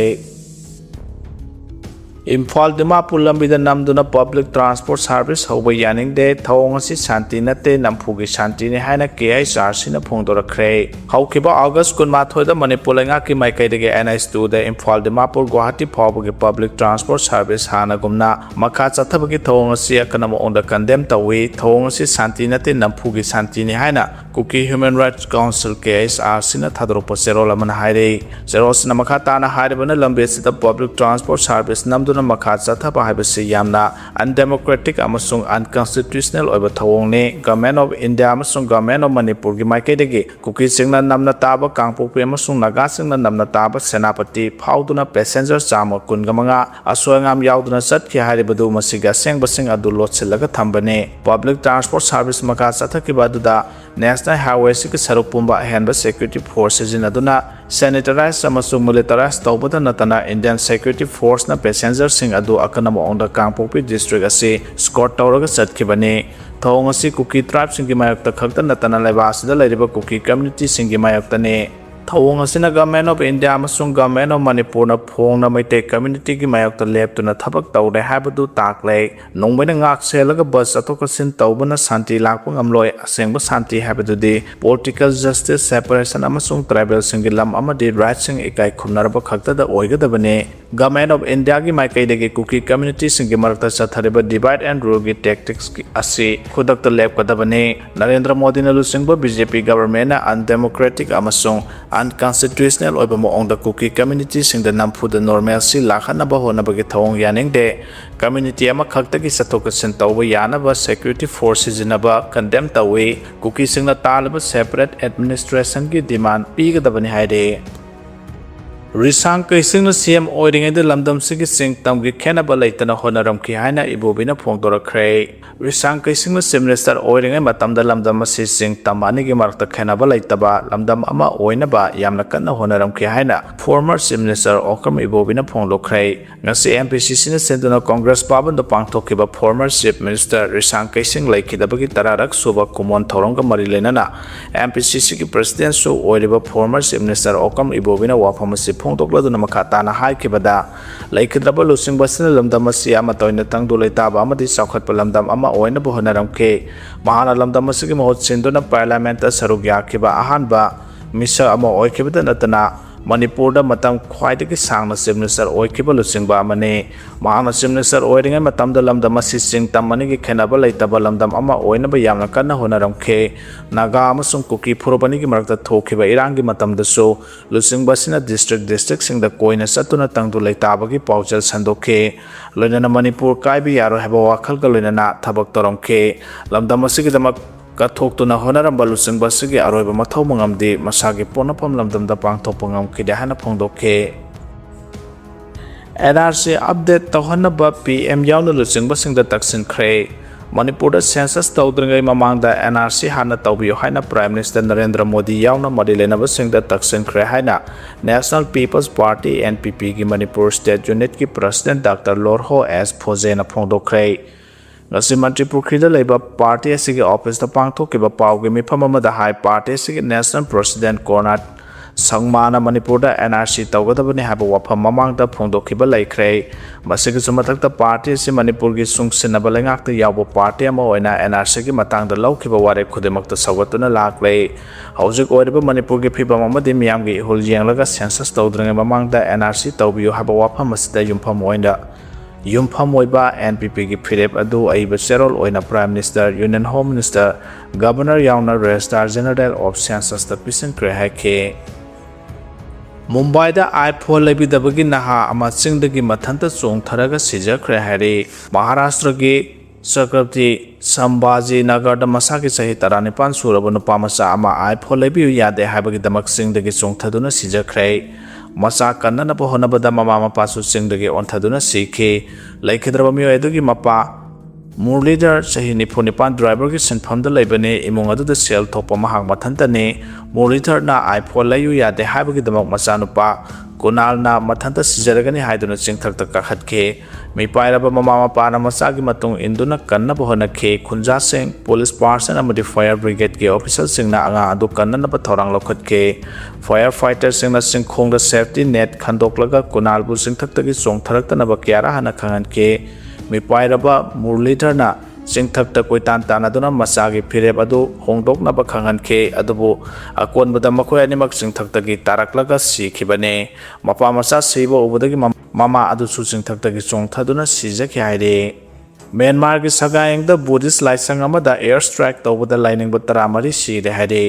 ꯏꯝꯐꯥꯜ ꯗꯤꯃꯥꯄꯨꯔ ꯂꯝꯕꯤꯗ ꯅꯝꯗꯨꯅ public transport service ꯍꯧꯕ ꯌꯥꯅꯤꯡꯗꯦ꯫ ꯊꯧꯑꯣꯡ ꯑꯁꯤ ꯁꯥꯟꯇꯤ ꯅꯠꯇꯦ, ꯅꯝꯐꯨꯒꯤ ꯁꯥꯟꯇꯤꯅꯤ ꯍꯥꯏꯅ K H R C ꯅ ꯐꯣꯡꯗꯣꯔꯛꯈ꯭ꯔꯦ꯫ ꯍꯧꯈꯤꯕ August ꯀꯨꯟꯃꯥꯊꯣꯏꯗ ꯃꯅꯤꯄꯨꯔ ꯂꯩꯉꯥꯛꯀꯤ ꯃꯥꯏꯀꯩꯗꯒꯤ N H two ꯗ ꯏꯝꯐꯥꯜ ꯗꯤꯃꯥꯄꯨꯔ ꯒꯨꯋꯥꯍꯥꯇꯤ ꯐꯥꯎꯕꯒꯤ public transport service ꯍꯥꯟꯅꯒꯨꯝꯅ ꯃꯈꯥ ꯆꯠꯊꯕꯒꯤ ꯊꯧꯑꯣꯡ ꯑꯁꯤ ꯑꯀꯟꯕ ꯃꯑꯣꯡꯗ condemn ꯇꯧꯏ꯫ ꯊꯧꯑꯣꯡ ꯑꯁꯤ ꯁꯥꯟꯇꯤ ꯅꯠꯇꯦ, ꯅꯝꯐꯨꯒꯤ ꯁꯥꯟꯇꯤꯅꯤ ꯍꯥꯏꯅ Kuki Human Rights Council, K H R C ꯅ ꯊꯥꯗꯣꯔꯛꯄ ꯆꯦꯔꯣꯜ ꯑꯃꯅ ꯍꯥꯏꯔꯤ꯫ ꯆꯦꯔꯣꯜꯁꯤꯅ ꯃꯈꯥ ꯇꯥꯅ ꯍꯥꯏꯔꯤꯕꯅ ꯂꯝꯕꯤ ꯑꯁꯤꯗ public transport service ꯅꯝꯗꯨꯅ ꯃꯈꯥ ꯆꯠꯊꯕ ꯍꯥꯏꯕꯁꯤ ꯌꯥꯝꯅ undemocratic ꯑꯃꯁꯨꯡ unconstitutional ꯑꯣꯏꯕ ꯊꯧꯑꯣꯡꯅꯤ꯫ Government of India ꯑꯃꯁꯨꯡ Government of ꯃꯅꯤꯄꯨꯔꯒꯤ ꯃꯥꯏꯀꯩꯗꯒꯤ ꯀꯨꯀꯤꯁꯤꯡꯅ ꯅꯝꯅ ꯇꯥꯕ ꯀꯥꯡꯄꯣꯛꯄꯤ ꯑꯃꯁꯨꯡ ꯅꯥꯒꯥꯁꯤꯡꯅ ꯅꯝꯅ ꯇꯥꯕ ꯁꯦꯅꯥꯄꯇꯤ ꯐꯥꯎꯗꯨꯅ passenger ꯆꯥꯝꯃ ꯀꯨꯟꯒ ꯃꯉꯥ ꯑꯁꯣꯏ ꯑꯉꯥꯝ ꯌꯥꯎꯗꯅ ꯆꯠꯈꯤ ꯍꯥꯏꯔꯤꯕꯗꯨ ꯃꯁꯤꯒꯤ ꯑꯁꯦꯡꯕꯁꯤꯡ ꯑꯗꯨ ꯂꯣꯠꯁꯤꯜꯂꯒ ꯊꯝꯕꯅꯤ꯫ Public transport service ꯃꯈꯥ ꯆꯠꯊꯈꯤꯕ ꯑꯗꯨꯗ National Highway ꯑꯁꯤꯒꯤ ꯁꯔꯨꯛ ꯄꯨꯝꯕ ꯑꯍꯦꯟꯕ security force ꯁꯤꯖꯤꯟꯅꯗꯨꯅ sanitize ꯑꯃꯁꯨꯡ militarize ꯇꯧꯕꯗ ꯅꯠꯇꯅ Indian security force ꯅ passenger ꯁꯤꯡ ꯑꯗꯨ ꯑꯀꯟꯕ ꯃꯑꯣꯡꯗ ꯀꯥꯡꯄꯣꯛꯄꯤ district ꯑꯁꯤ escort ꯇꯧꯔꯒ ꯆꯠꯈꯤꯕꯅꯤ꯫ ꯊꯧꯑꯣꯡ ꯑꯁꯤ ꯀꯨꯀꯤ tribe ꯁꯤꯡꯒꯤ ꯃꯥꯌꯣꯛꯇ ꯈꯛꯇ ꯅꯠꯇꯅ ꯂꯩꯕꯥꯛ ꯑꯁꯤꯗ ꯂꯩꯔꯤꯕ ꯀꯨꯀꯤ community ꯁꯤꯡꯒꯤ ꯃꯥꯌꯣꯛꯇꯅꯤ꯫ ꯊꯧꯑꯣꯡ ꯑꯁꯤꯅ Government of India ꯑꯃꯁꯨꯡ Government of ꯃꯅꯤꯄꯨꯔꯅ ꯐꯣꯡꯅ ꯃꯩꯇꯩ community ꯒꯤ ꯃꯥꯌꯣꯛꯇ ꯂꯦꯞꯇꯨꯅ ꯊꯕꯛ ꯇꯧꯔꯦ ꯍꯥꯏꯕꯗꯨ ꯇꯥꯛꯂꯦ꯫ ꯅꯣꯡꯃꯩꯅ ꯉꯥꯛ ꯁꯦꯜꯂꯒ bus ꯆꯠꯊꯣꯛ ꯆꯠꯁꯤꯟ ꯇꯧꯕꯅ ꯁꯥꯟꯇꯤ ꯂꯥꯛꯄ ꯉꯝꯂꯣꯏ꯫ ꯑꯁꯦꯡꯕ ꯁꯥꯟꯇꯤ ꯍꯥꯏꯕꯗꯨꯗꯤ political justice, separation ꯑꯃꯁꯨꯡ tribal ꯁꯤꯡꯒꯤ ꯂꯝ ꯑꯃꯗꯤ right ꯁꯤꯡ ꯏꯀꯥꯏ ꯈꯨꯝꯅꯔꯕ ꯈꯛꯇꯗ ꯑꯣꯏꯒꯗꯕꯅꯤ꯫ Government of India ꯒꯤ ꯃꯥꯏꯀꯩꯗꯒꯤ ꯀꯨꯀꯤ community ꯁꯤꯡꯒꯤ ꯃꯔꯛꯇ ꯆꯠꯊꯔꯤꯕ divide and rule ꯒꯤ tactics ꯑꯁꯤ ꯈꯨꯗꯛꯇ ꯂꯦꯞꯀꯗꯕꯅꯤ꯫ ꯅꯔꯦꯟꯗ꯭ꯔ ꯃꯣꯗꯤꯅ ꯂꯨꯆꯤꯡꯕ B J P government ꯅ undemocratic ꯑꯃꯁꯨꯡ unconstitutional ꯑꯣꯏꯕ ꯃꯑꯣꯡꯗ ꯀꯨꯀꯤ community ꯁꯤꯡꯗ ꯅꯝꯐꯨꯗ normalcy ꯂꯥꯛꯍꯟꯅꯕ ꯍꯣꯠꯅꯕꯒꯤ ꯊꯧꯑꯣꯡ ꯌꯥꯅꯤꯡꯗꯦ꯫ Community ꯑꯃꯈꯛꯇꯒꯤ ꯆꯠꯊꯣꯛ ꯆꯠꯁꯤꯟ ꯇꯧꯕ ꯌꯥꯅꯕ security force ꯁꯤꯖꯤꯟꯅꯕ condemn ꯇꯧꯏ꯫ ꯀꯨꯀꯤꯁꯤꯡꯅ ꯇꯥꯜꯂꯤꯕ separate administration ꯒꯤ demand ꯄꯤꯒꯗꯕꯅꯤ ꯍꯥꯏꯔꯤ꯫ ꯔꯤꯁꯥꯡ ꯀꯩꯁꯤꯡꯅ C M ꯑꯣꯏꯔꯤꯉꯩꯗ ꯂꯝꯗꯝꯁꯤꯒꯤ ꯆꯤꯡ ꯇꯝꯒꯤ ꯈꯦꯠꯅꯕ ꯂꯩꯇꯅ ꯍꯣꯠꯅꯔꯝꯈꯤ ꯍꯥꯏꯅ ꯏꯕꯣꯕꯤꯅ ꯐꯣꯡꯗꯣꯔꯛꯈ꯭ꯔꯦ꯫ ꯔꯤꯁꯥꯡ ꯀꯩꯁꯤꯡꯅ Chief Minister ꯑꯣꯏꯔꯤꯉꯩ ꯃꯇꯝꯗ ꯂꯝꯗꯝ ꯑꯁꯤ ꯆꯤꯡ ꯇꯝ ꯑꯅꯤꯒꯤ ꯃꯔꯛꯇ ꯈꯦꯠꯅꯕ ꯂꯩꯇꯕ ꯂꯝꯗꯝ ꯑꯃ ꯑꯣꯏꯅꯕ ꯌꯥꯝꯅ ꯀꯟꯅ ꯍꯣꯠꯅꯔꯝꯈꯤ ꯍꯥꯏꯅ former Chief Minister ꯑꯣꯀ꯭ꯔꯝ ꯏꯕꯣꯕꯤꯅ ꯐꯣꯡꯗꯣꯛꯈ꯭ꯔꯦ꯫ ꯉꯁꯤ M P C C ꯅ ꯁꯤꯟꯗꯨꯅ Congress ꯚꯕꯟꯗ ꯄꯥꯡꯊꯣꯛꯈꯤꯕ former Chief Minister ꯔꯤꯁꯥꯡ ꯀꯩꯁꯤꯡ ꯂꯩꯈꯤꯗꯕꯒꯤ ꯇꯔꯥꯔꯛ ꯁꯨꯕ ꯀꯨꯃꯣꯟ ꯊꯧꯔꯝꯒ ꯃꯔꯤ ꯂꯩꯅꯅ M P C C ꯒꯤ President ꯁꯨ ꯑꯣꯏꯔꯤꯕ former Chief Minister ꯑꯣꯀ꯭ꯔꯝ ꯏꯕꯣꯕꯤꯅ ꯋꯥꯐꯝ ꯑꯁꯤ ꯐꯣꯡꯗꯣꯛꯂꯗꯨꯅ ꯃꯈꯥ ꯇꯥꯅ ꯍꯥꯏꯈꯤꯕꯗ, ꯂꯩꯈꯤꯗ꯭ꯔꯕ ꯂꯨꯆꯤꯡꯕ ꯑꯁꯤꯅ ꯂꯝꯗꯝ ꯑꯁꯤ ꯑꯃꯠꯇ ꯑꯣꯏꯅ ꯇꯪꯗꯨ ꯂꯩꯇꯥꯕ ꯑꯃꯗꯤ ꯆꯥꯎꯈꯠꯄ ꯂꯝꯗꯝ ꯑꯃ ꯑꯣꯏꯅꯕ ꯍꯣꯠꯅꯔꯝꯈꯤ꯫ ꯃꯍꯥꯛꯅ ꯂꯝꯗꯝ ꯑꯁꯤꯒꯤ ꯃꯍꯨꯠ ꯁꯤꯟꯗꯨꯅ Parliament ꯇ ꯁꯔꯨꯛ ꯌꯥꯈꯤꯕ ꯑꯍꯥꯟꯕ ꯃꯤꯁꯛ ꯑꯃ ꯑꯣꯏꯈꯤꯕꯇ ꯅꯠꯇꯅ, ꯃꯅꯤꯄꯨꯔꯗ ꯃꯇꯝ ꯈ꯭ꯋꯥꯏꯗꯒꯤ ꯁꯥꯡꯅ Chief Minister ꯑꯣꯏꯈꯤꯕ ꯂꯨꯆꯤꯡꯕ ꯑꯃꯅꯤ꯫ ꯃꯍꯥꯛꯅ Chief Minister ꯑꯣꯏꯔꯤꯉꯩ ꯃꯇꯝꯗ ꯂꯝꯗꯝ ꯑꯁꯤ ꯆꯤꯡ ꯇꯝ ꯑꯅꯤꯒꯤ ꯈꯦꯠꯅꯕ ꯂꯩꯇꯕ ꯂꯝꯗꯝ ꯑꯃ ꯑꯣꯏꯅꯕ ꯌꯥꯝꯅ ꯀꯟꯅ ꯍꯣꯠꯅꯔꯝꯈꯤ꯫ ꯅꯥꯒꯥ ꯑꯃꯁꯨꯡ ꯀꯨꯀꯤ ꯐꯨꯔꯨꯞ ꯑꯅꯤꯒꯤ ꯃꯔꯛꯇ ꯊꯣꯛꯈꯤꯕ ꯏꯔꯥꯡꯒꯤ ꯃꯇꯝꯗꯁꯨ ꯂꯨꯆꯤꯡꯕ ꯑꯁꯤꯅ district district ꯁꯤꯡꯗ ꯀꯣꯏꯅ ꯆꯠꯇꯨꯅ ꯇꯪꯗꯨ ꯂꯩꯇꯥꯕꯒꯤ ꯄꯥꯎꯖꯦꯜ ꯁꯟꯗꯣꯛꯈꯤ꯫ ꯂꯣꯏꯅꯅ ꯃꯅꯤꯄꯨꯔ ꯀꯥꯏꯕ ꯌꯥꯔꯣꯏ ꯍꯥꯏꯕ ꯋꯥꯈꯜꯒ ꯂꯣꯏꯅꯅ ꯊꯕꯛ ꯇꯧꯔꯝꯈꯤ꯫ ꯂꯝꯗꯝ ꯑꯁꯤꯒꯤꯗꯃꯛ ꯀꯠꯊꯣꯛꯇꯨꯅ ꯍꯣꯠꯅꯔꯝꯕ ꯂꯨꯆꯤꯡꯕ ꯑꯁꯤꯒꯤ ꯑꯔꯣꯏꯕ ꯃꯊꯧ ꯃꯉꯝꯗꯤ ꯃꯁꯥꯒꯤ ꯄꯣꯛꯅꯐꯝ ꯂꯝꯗꯝꯗ ꯄꯥꯡꯊꯣꯛꯄ ꯉꯝꯈꯤꯗꯦ ꯍꯥꯏꯅ ꯐꯣꯡꯗꯣꯛꯈꯤ꯫ N R C update ꯇꯧꯍꯟꯅꯕ P M ꯌꯥꯎꯅ ꯂꯨꯆꯤꯡꯕꯁꯤꯡꯗ ꯇꯛꯁꯤꯟꯈ꯭ꯔꯦ꯫ ꯃꯅꯤꯄꯨꯔꯗ census ꯇꯧꯗ꯭ꯔꯤꯉꯩ ꯃꯃꯥꯡꯗ N R C ꯍꯥꯟꯅ ꯇꯧꯕꯤꯌꯨ ꯍꯥꯏꯅ Prime Minister ꯅꯔꯦꯟꯗ꯭ꯔ ꯃꯣꯗꯤ ꯌꯥꯎꯅ ꯃꯔꯤ ꯂꯩꯅꯕꯁꯤꯡꯗ ꯇꯛꯁꯤꯟꯈ꯭ꯔꯦ ꯍꯥꯏꯅ National People's Party, N P P ꯒꯤ ꯃꯅꯤꯄꯨꯔ State Unit ꯀꯤ President Doctor ꯂꯣꯔꯍꯣ ꯑꯦꯁ ꯐꯣꯖꯦꯅ ꯐꯣꯡꯗꯣꯛꯈ꯭ꯔꯦ꯫ ꯉꯁꯤ ꯃꯟꯇ꯭ꯔꯤ ꯄꯨꯈ꯭ꯔꯤꯗ ꯂꯩꯕ party ꯑꯁꯤꯒꯤ office ꯇ ꯄꯥꯡꯊꯣꯛꯈꯤꯕ ꯄꯥꯎꯒꯤ ꯃꯤꯐꯝ ꯑꯃꯗ ꯍꯥꯏ, party ꯑꯁꯤꯒꯤ National President ꯀꯣꯔꯅꯥꯠ ꯁꯪꯃꯥꯅ ꯃꯅꯤꯄꯨꯔꯗ ꯑꯦꯟ ꯑꯥꯔ ꯁꯤ ꯇꯧꯒꯗꯕꯅꯤ ꯍꯥꯏꯕ ꯋꯥꯐꯝ ꯃꯃꯥꯡꯗ ꯐꯣꯡꯗꯣꯛꯈꯤꯕ ꯂꯩꯈ꯭ꯔꯦ꯫ ꯃꯁꯤꯒꯤꯁꯨ ꯃꯊꯛꯇ, ꯄꯥꯔꯇꯤ ꯑꯁꯤ ꯃꯅꯤꯄꯨꯔꯒꯤ ꯆꯨꯡꯁꯤꯟꯅꯕ ꯂꯩꯉꯥꯛꯇ ꯌꯥꯎꯕ ꯄꯥꯔꯇꯤ ꯑꯃ ꯑꯣꯏꯅ ꯑꯦꯟ ꯑꯥꯔ ꯁꯤꯒꯤ ꯃꯇꯥꯡꯗ ꯂꯧꯈꯤꯕ ꯋꯥꯔꯦꯞ ꯈꯨꯗꯤꯡꯃꯛꯇ ꯁꯧꯒꯠꯇꯨꯅ ꯂꯥꯛꯂꯦ꯫ ꯍꯧꯖꯤꯛ ꯑꯣꯏꯔꯤꯕ ꯃꯅꯤꯄꯨꯔꯒꯤ ꯐꯤꯕꯝ ꯑꯃꯗꯤ ꯃꯤꯌꯥꯝꯒꯤ ꯏꯍꯨꯜ ꯌꯦꯡꯂꯒ ꯁꯦꯟꯁꯁ ꯇꯧꯗ꯭ꯔꯤꯉꯩ ꯃꯃꯥꯡꯗ ꯑꯦꯟ ꯑꯥꯔ ꯁꯤ ꯇꯧꯕꯤꯌꯨ ꯍꯥꯏꯕ ꯋꯥꯐꯝ ꯑꯁꯤꯗ ꯌꯨꯝꯐꯝ ꯑꯣꯏꯅ, ꯌꯨꯝꯐꯝ ꯑꯣꯏꯕ ꯑꯦꯟ ꯄꯤ ꯄꯤꯒꯤ ꯐꯤꯔꯦꯞ ꯑꯗꯨ ꯑꯏꯕ ꯆꯦꯔꯣꯜ ꯑꯣꯏꯅ Prime Minister, Union Home Minister, Governor ꯌꯥꯎꯅ Registrar General of Census ꯇ ꯄꯤꯁꯤꯟꯈ꯭ꯔꯦ ꯍꯥꯏꯈꯤ꯫ ꯃꯨꯝꯕꯥꯏꯗ iPhone ꯂꯩꯕꯤꯗꯕꯒꯤ ꯅꯍꯥ ꯑꯃ ꯆꯤꯡꯗꯒꯤ ꯃꯊꯟꯇ ꯆꯣꯡꯊꯔꯒ ꯁꯤꯖꯈ꯭ꯔꯦ ꯍꯥꯏꯔꯤ꯫ ꯃꯍꯥꯔꯥꯁꯇ꯭ꯔꯒꯤ ꯆꯇ꯭ꯔꯄꯇꯤ ꯁꯝꯚꯥꯖꯤ ꯅꯒꯔꯗ ꯃꯁꯥꯒꯤ ꯆꯍꯤ ꯇꯔꯥꯅꯤꯄꯥꯟ ꯁꯨꯔꯕ ꯅꯨꯄꯥ ꯃꯆꯥ ꯑꯃ iPhone ꯂꯩꯕꯤꯌꯨ ꯌꯥꯗꯦ ꯍꯥꯏꯕꯒꯤꯗꯃꯛ ꯆꯤꯡꯗꯒꯤ ꯆꯣꯡꯊꯗꯨꯅ ꯁꯤꯖꯈ꯭ꯔꯦ꯫ ꯃꯆꯥ ꯀꯟꯅꯅꯕ ꯍꯣꯠꯅꯕꯗ ꯃꯃꯥ ꯃꯄꯥꯁꯨ ꯆꯤꯡꯗꯒꯤ ꯑꯣꯟꯊꯗꯨꯅ ꯁꯤꯈꯤ꯫ ꯂꯩꯈꯤꯗ꯭ꯔꯕ ꯃꯤꯑꯣꯏ ꯑꯗꯨꯒꯤ ꯃꯄꯥ ꯃꯨꯔꯂꯤꯙꯔ, ꯆꯍꯤ ꯅꯤꯐꯨ ꯅꯤꯄꯥꯟ, ꯗ꯭ꯔꯥꯏꯚꯔꯒꯤ ꯁꯤꯟꯐꯝꯗ ꯂꯩꯕꯅꯤ꯫ ꯏꯃꯨꯡ ꯑꯗꯨꯗ ꯁꯦꯜ ꯊꯣꯛꯄ ꯃꯍꯥꯛ ꯃꯊꯟꯇꯅꯤ꯫ ꯃꯨꯔꯂꯤꯙꯔꯅ iPhone ꯂꯩꯌꯨ ꯌꯥꯗꯦ ꯍꯥꯏꯕꯒꯤꯗꯃꯛ ꯃꯆꯥꯅꯨꯄꯥ ꯀꯨꯅꯥꯜꯅ ꯃꯊꯟꯇ ꯁꯤꯖꯔꯒꯅꯤ ꯍꯥꯏꯗꯨꯅ ꯆꯤꯡꯊꯛꯇ ꯀꯥꯈꯠꯈꯤ꯫ ꯃꯤꯄꯥꯏꯔꯕ ꯃꯃꯥ ꯃꯄꯥꯅ ꯃꯆꯥꯒꯤ ꯃꯇꯨꯡ ꯏꯟꯗꯨꯅ ꯀꯟꯅꯕ ꯍꯣꯠꯅꯈꯤ꯫ ꯈꯨꯟꯖꯥꯁꯤꯡ, ꯄꯨꯂꯤꯁ ꯄꯥꯔꯁꯟ ꯑꯃꯗꯤ fire brigade ꯀꯤ officer ꯁꯤꯡꯅ ꯑꯉꯥꯡ ꯑꯗꯨ ꯀꯟꯅꯅꯕ ꯊꯧꯔꯥꯡ ꯂꯧꯈꯠꯈꯤ꯫ Fire fighter ꯁꯤꯡꯅ ꯆꯤꯡꯈꯣꯡꯗ safety net ꯈꯟꯗꯣꯛꯂꯒ ꯀꯨꯅꯥꯜꯕꯨ ꯆꯤꯡꯊꯛꯇꯒꯤ ꯆꯣꯡꯊꯔꯛꯇꯅꯕ ꯀꯌꯥꯔꯛ ꯍꯟꯅ ꯈꯪꯍꯟꯈꯤ꯫ ꯃꯤꯄꯥꯏꯔꯕ ꯃꯨꯔꯂꯤꯙꯔꯅ ꯆꯤꯡꯊꯛꯇ ꯀꯣꯏꯇꯥꯟ ꯇꯥꯟꯅꯗꯨꯅ ꯃꯆꯥꯒꯤ ꯐꯤꯔꯦꯞ ꯑꯗꯨ ꯍꯣꯡꯗꯣꯛꯅꯕ ꯈꯪꯍꯟꯈꯤ꯫ ꯑꯗꯨꯕꯨ ꯑꯀꯣꯟꯕꯗ ꯃꯈꯣꯏ ꯑꯅꯤꯃꯛ ꯆꯤꯡꯊꯛꯇꯒꯤ ꯇꯥꯔꯛꯂꯒ ꯁꯤꯈꯤꯕꯅꯤ꯫ ꯃꯄꯥ ꯃꯆꯥ ꯁꯤꯕ ꯎꯕꯗꯒꯤ ꯃꯝ-, ꯃꯃꯥ ꯑꯗꯨꯁꯨ ꯆꯤꯡꯊꯛꯇꯒꯤ ꯆꯣꯡꯊꯗꯨꯅ ꯁꯤꯖꯈꯤ ꯍꯥꯏꯔꯤ꯫ ꯃ꯭ꯌꯥꯟꯃꯥꯔꯒꯤ ꯁꯒꯥꯌꯦꯡꯗ Buddhist ꯂꯥꯏꯁꯪ ꯑꯃꯗ air strike ꯇꯧꯕꯗ ꯂꯥꯏꯅꯤꯡꯕ ꯇꯔꯥꯃꯔꯤ ꯁꯤꯔꯦ ꯍꯥꯏꯔꯤ꯫